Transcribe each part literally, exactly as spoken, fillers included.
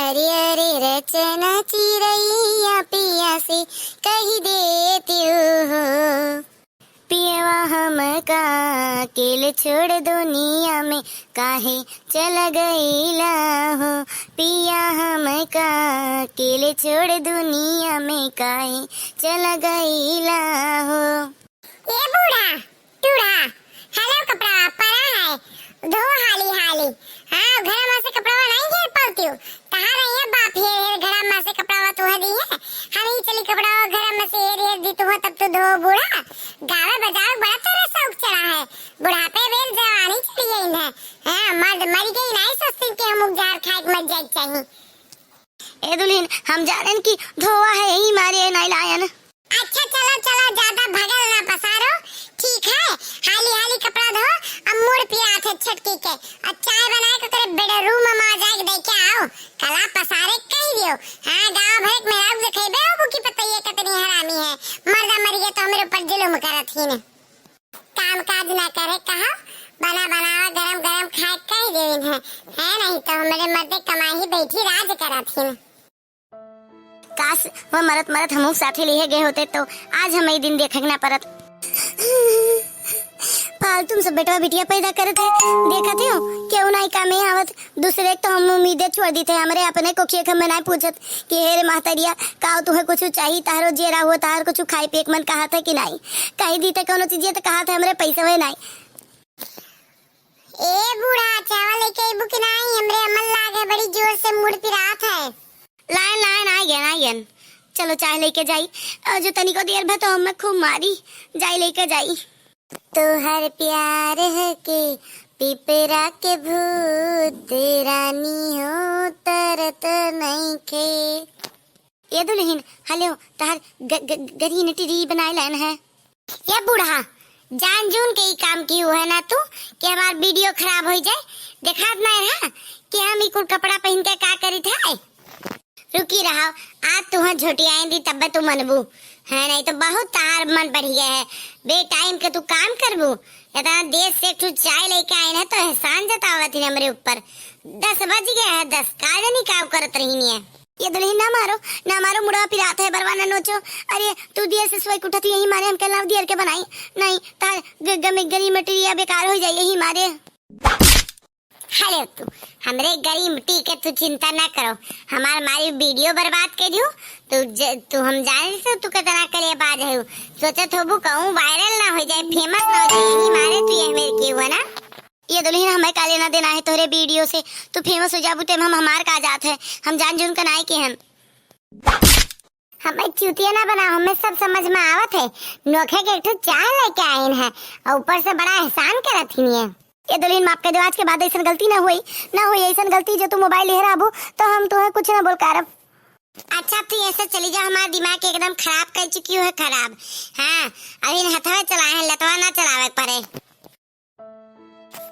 अरे अरे रचना चिरैया पिया से कहि देतिउ हो। पियवा हमका अकेल छोड़ दुनिया में काहे चल गईला हो। पिया हमका अकेल छोड़ दुनिया में काहे चल गईला हो। ए बूढ़ा, टूढ़ा, हेलो कपड़ा परा है, धो हाली हाली। हाँ, घर में से कपड़ा नहीं घेर पाती हूँ। तहार रहिए बाप हेर हेर घर में से कपड़ा तुहे दी है। हम ही चली कपड़ा घर में से हेर हेर दी तुहे तब तू धो बूढ़ा। गावे बजावे बड़ा तोरा शौक चढ़ा है। बुढ़ापे बेर जवानी चली गई है। हाँ, मर्द मर गई नहीं सोचती कि हम उजार खाए के मर जाए चाहिए। ए दुल्हन, हम जानेन कि धोवा है यही मारे नहीं लायन। अच्छा, चलो, चलो, ज्यादा भगल ना पसारो, ठीक है? हाली, हाली कपड़ा धो, अब मूड़ पिरात है छटकी के। अब चाय बनाए के तेरे बेडरूम में आ जाए के दे के आओ। कला पसारे कह दियो। हाँ, गाँव भर के मेहरारू देखेबे हो बुकी पतैया कितनी हरामी है। मर्दा मर गया तो हमारे ऊपर जुलुम करत ही ने। काम काज ना करे कहा, बना बनावा गरम गरम खाए कह देविन है। है नहीं तो हमारे मर्दे कमाही बैठी राज करत ही ने। काश, वह मरत मरत हमहू साथे लिहे गए होते तो आज हम ई दिन देखे के ना परत। फालतू में सब बेटवा बिटिया पैदा करत है, देखत हो, केहू नाई कामे आवत। दूसरे के तो हम उम्मीदे छोड़ दी थे, हमरे अपने कोखिए के हमें नाई पूछत कि हे रे महतरिया, का तुहे कुछ चाही, तारो जेरा हो, तार कुछ खाए पिए के मन कहत है कि नाई? कही दी थे कौनो चीजिए तो कहत है हमरे पैसे हुए नाई। ए बूढ़ा, चावल लेके अइबू कि नाई? हमरे अमल लागे, बड़ी जोर से मूड़ पिरात है। लाइन, लाइन, आ गया, आ गया। चलो चाय लेके जाई। और जो तनिको देर भा तो हमें खूब मारी, जाई लेके जाई। तोहर प्यार है के पिपरा के भूत, रानी हो तरत नहीं खे। ये दुल्हन, हेलो, तहार ग-, ग-, गरी नटरी बनाए लाइन है। ये बूढ़ा, जान जून के ई काम की हुआ है ना तू कि हमार वीडियो खराब हो जाए। देखात ना है कि हम ई कुल कपड़ा पहन के का करी था। रुकी रहो, आज तुहे झोटियाई दी तब तू मनबू। है नहीं तो बहुत तार मन बढ़ गया है। बेटाइम के तू काम करबू। इतना देर से एक ठो चाय लेके आए ना तो एहसान जतावत ही हमरे ऊपर। दस बज गया है, दस का जनी का करत रही है। ये दुल्हन ना मारो, ना मारो, मुड़वा पिरात है, बरवा ना नोचो। अरे, तू दियर से सोई के उठत ही यही मारे हमके लाव दियर के बनाई। नहीं, तार ग-, गमे-, गरी मटेरिया बेकार हो जाई यही मारे। हेलो तू, हमरे गरी मटी के तू चिंता ना करो, हमार मारी वीडियो बर्बाद कर दियो। तू ज-, तू हम जाने से तू कितना कलेबाज है। सोचत होबू कहूँ वायरल ना हो जाए, फेमस ना हो जाए, यही मारे तू ये मेरे की हुआ ना। ये दुल्हन, हमें का लेना देना है तोहरे वीडियो से। तू फेमस हो जाबू तेम हम हमार का जात है, हम जान जून के नाई के हन। हमें चूतिया ना बनाओ, हमें सब समझ में आवत है। नोखे के एक ठो चाय लेके आइन है और ऊपर से बड़ा एहसान करत ही है। ये दुल्हन, माफ कर दो, आज के बाद ऐसन गलती ना हुई, ना हुई ऐसन गलती। जो तू मोबाइल ले रहबू तो हम तुम्हें कुछ ना बोल करब। अच्छा, तू ऐसे चली जाओ, हमारा दिमाग एकदम खराब कर चुकी हो है, खराब। हाँ, अभी हथवा चलाए हैं, लतवा ना चलावे के पड़े।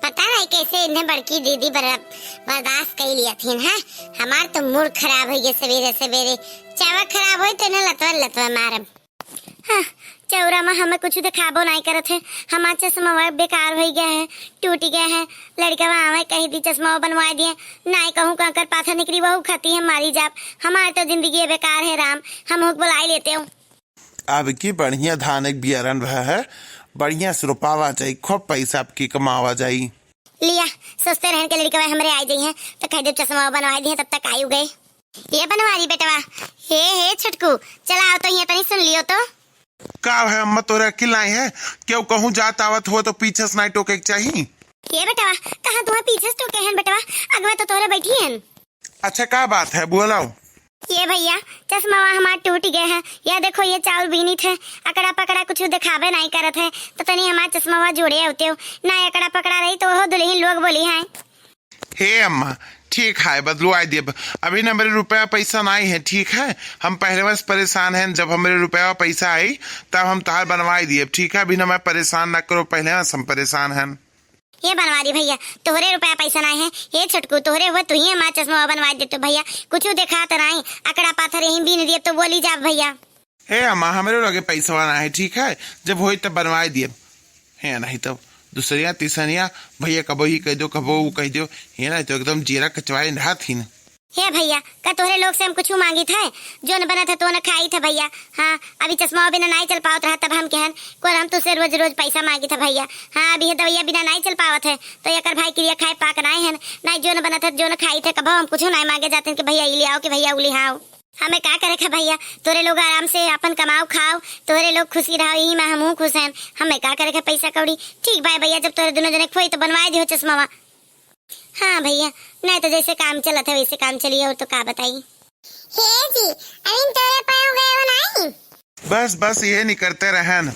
पता नहीं कैसे इन्हें बड़की दीदी बर-, बर्दाश्त कर लिया थी, हैं? हमार तो मूड खराब हो गया सवेरे सवेरे। चावा खराब होई तो इन्हें लतवा लतवा मारब। हाँ, चौरा में हमें कुछ दिखाबो नहीं करत है। हमार चश्मा बेकार हो गया है, टूट गया है। लड़का आवे कही दी चश्मा बनवा दिए, नाई कहूँ कांकर पाथर निकली वहू खाती है मारी जाब। हमार तो जिंदगी बेकार है राम, हम हुक बुलाई लेते हो। अब की बढ़िया धान एक बियारन भा है, बढ़िया से रोपावा जाई, खूब पैसा आपकी कमावा जाई। लिया, सोचते रहन के लड़कवा हमरे आई जाई हैं, तो कह दे चश्मा बनवा दिए, तब तक आयु गए। ये बनवारी बेटवा, हे, हे छटकू, चला आओ तो यहाँ तनी सुन लियो तो। का है अम्मा, तोरा अकिल नाई है? केहू कहूँ जात आवत हो तो पीछे से नाई टोके के चाही। ये बेटवा, कहाँ तुम्हें पीछे से टोके हैं बेटवा, अगवा तो तोरे बैठी हैं। अच्छा, का बात है, बोलाओ। ये भैया, चश्मावा हमार टूट गए है। या देखो, ये चाउर बीनी थे, अकड़ा पकड़ा कुछ दिखावे नहीं करत है, तो तनी हमार चश्मावा जोड़े होते हो ना, अकड़ा पकड़ा रही तो हो दुल्हन लोग बोली हैं। हे अम्मा, ठीक है, बदलवाई देब। अभी न हमरे रुपया पैसा नहीं है, ठीक है, हम पहले से परेशान हैं। जब हमरे रुपया पैसा आई, तब हम तहार बनवाई देब, ठीक है। अभी न मैं परेशान ना करो, पहले से हम परेशान हैं। हे बनवारी भैया, तोहरे रुपया पैसा नाई है। हे छोटकू, तोहरे हुए तू ही हमार चश्मा बनवा दे तो भैया, कुछ देखा तो नाई, अकड़ा पाथर यहीं बीन दिए तो बोली जा भैया। हे अम्मा, हमरे लगे पैसा ना है, ठीक है, जब होई तब बनवाई दिए। हे नहीं तो दूसरिया तीसरिया भैया कबो ही कह दो, कबो वो कह दो। हे नहीं तो एकदम जीरा कचवाए हाथ ही न। हे भइया, का तोहरे लोग से हम कुछु माँगित है? जोन बनत है तोन खाइत है भइया। हाँ, अभी चश्मा बिना नाहीं चल पावत रहा, तब हम कहन, कोर हम तुसे रोज रोज पैसा माँगित है भइया। हाँ, अभी ये दवइया बिना नाहीं चल पावत है, तो एकर भाई किरिया खाए पाक नाहीं है, नाहीं जोन बनत है, जोन खाइत है, कबहु हम कुछु नाहीं माँगे जाते हैं कि भइया ई ले आओ, कि भइया उ ले आओ। हमें का करे है भइया, तोरे लोग आराम से अपन कमाओ खाओ, तोरे लोग खुशी रहो, यही में हमहूँ खुश हैं। हमें का करे है पैसा कौड़ी। ठीक भाई भइया, जब तोरे दुनो जने खोई तो बनवाए दियो चश्मा। हाँ भइया, नाहीं तो जैसे काम चलत है वैसे काम चली, और तो का बताई। हे जी, अभी तोरे पाँव गयो नाहीं? बस बस, ये निकरते रहन।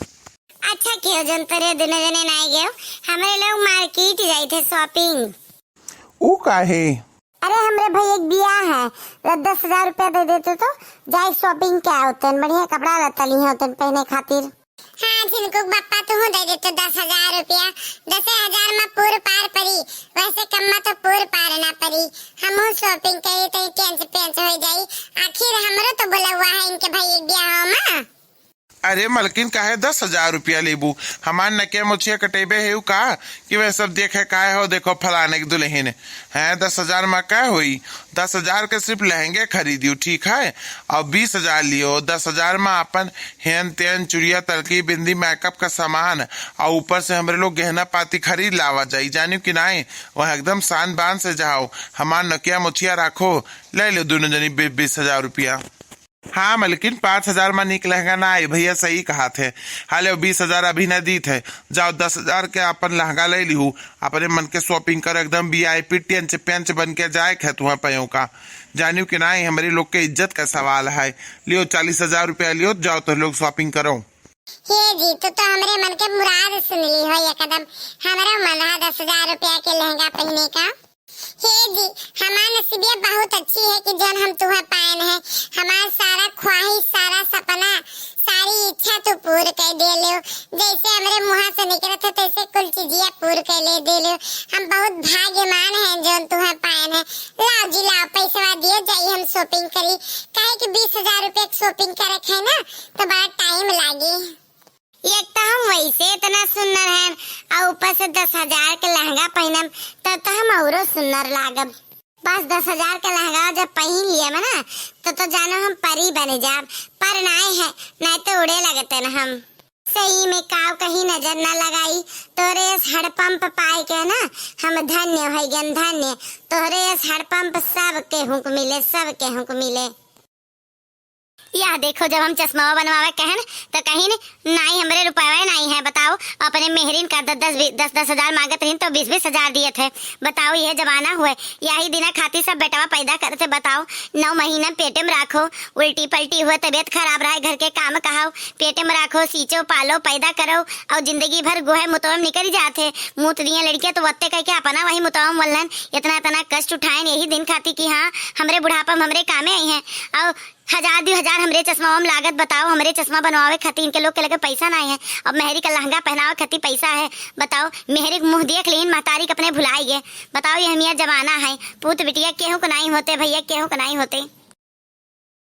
अच्छा कियो जन तोरे दुनो जने नाहीं गयो, हमरे लोग मार्केट जाइत है shopping। ऊ काहे? अरे हमरे भइया के बियाह है, तो दस हजार रुपया दे देते तो जाए shopping के आवतन, बढ़िया कपड़ा लत्ता लिहे होतन पहने खातिर। हाँ, झिनकू के बप्पा, तुहू दे दे तो दस हजार रुपया। दसे हजार में पूर पार परी, वैसे कम में तो पूर पार ना परी। हमहू shopping करी तो टेंच पेंच हो जाई। आखिर हमरो तो बोलौआ है इनके भाई के बियाह में। अरे मलकिन, काहे दस हजार रुपया लेबू? हमार नकिया मोछिया कटेबे हेउ का कि वह सब देखे काहे हो, देखो फलाने के दुल्हन है, दस हजार में का होई? दस हजार के सिर्फ लहंगे खरीदियो, ठीक है, और बीस हजार लियो। दस हजार में अपन हेन तेन चुड़िया, तलकी, बिंदी, makeup का सामान, और ऊपर से हमरे लोग गहना पाती खरीद लावा जाई, जानियो कि नाहीं? वह एकदम शान बान से जाओ। हमार नकिया मोछिया राखो, ले लो दुनो जनी बी-, बीस हजार रुपया। हाँ मलकिन, पाँच हजार में नीक लहंगा ना आई, भइया सही कहत है। हाँ, लेव, बीस हजार अभी ना दीत है, जाओ दस हजार के अपन लहंगा ले लिहू, अपने मन के shopping करो, एकदम VIP टेंच पेंच बन के जाए के है तुहाँ पयों का। जानियो कि नाहीं, हमरे लोग के इज्जत का सवाल है। लियो, चालीस हजार रुपया लियो, जाओ तो लोग shopping करो। हे जी, तू तो हमरे मन के मुराद सुन ली हो एकदम। हमरो मन है दस हजार रुपया के लहंगा पहने का। हे जी, हमार नसीबिया बहुत अच्छी है कि जौन हम तुहे पायन है। हमार सारा ख्वाहिश, सारा सपना, सारी इच्छा तू पूर कर दे लो। जैसे हमरे मुँहा से निकलत है, तैसे कुल चीजिया पूर कर ले दे लो। हम बहुत भाग्यवान हैं जौन तुहे पायन है। लाओ जी, लाओ, पैसवा दियो, जाई हम shopping करी। काहे कि बीस हजार रुपया के shopping करे के है ना, तो बड़ा time लागी। एक तो हम वैसे इतना सुंदर हैं, और ऊपर से दस हजार के लहंगा पहनम, तो, तो हम औरो सुंदर लागब। बस दस हजार के लहंगा जब पहन लिया ना, तो, तो जानो हम परी बने जाब। पर नाय है, नाय तो उड़े लगते न हम। सही में काव कहीं नजर ना लगाई, तोरे इस हड़पंप पाए के ना, हम धन्य हो गन, धन्य। तोरे इस हड़पंप सब केहू के मिले, सब केहू के मिले। यह देखो, जब हम चश्मा बनवावे कहन, तो कहिन, "नाई, हमरे रुपये नाई है।" बताओ, अपने मेहरिन का दस दस, बी-, दस दस हजार मांगत रहिन, तो बीस बीस हजार दिए थे। बताओ, यह जमाना हुए। यही दिना खातिर सब बेटवा पैदा करते। बताओ, नौ महीना पेटे में राखो, उल्टी पल्टी हुए, तबीयत खराब रहे, घर के काम कहाओ, पेटे में राखो, सींचो, पालो, पैदा करो, और जिंदगी भर गोहे मुतवे में निकल जात है। मूत दिए लड़कियां, तो वत्ते कह के अपना वही मुतवा में वल्लन, इतना, इतना कष्ट उठाएन यही दिन खातिर कि हाँ, हमरे बुढ़ापा में हमरे कामे आई हैं। और हजार दू हजार हमरे चश्मा में लागत, बताओ, हमरे चश्मा बनवावे खातिर इनके लोग के लगे पैसा नाई है, अब मेहरी का लहंगा पहनावे खातिर पैसा है। बताओ, मेहरी के मुँह देख लीन, महतारी के अपने भुलाई गए। बताओ, ये हमिया जमाना है, पूत बिटिया केहू को नाई होते भैया, केहू को नाई होते।